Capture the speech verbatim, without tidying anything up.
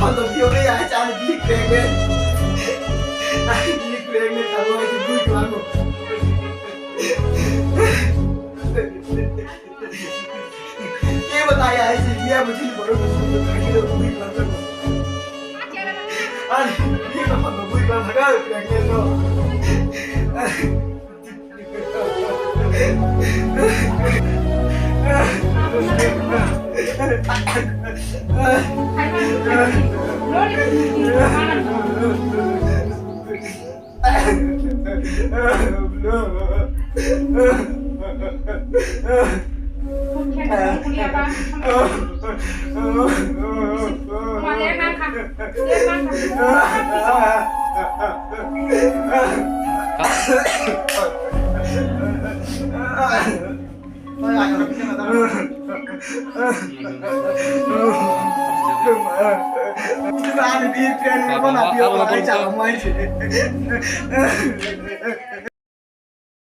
Video ke ya, chan big pregnant. Big pregnant, abo itu big lagu. Ke bataya hai si, dia mujhe baro big lagu. Ani, big lagu, big lagu, pregnant no.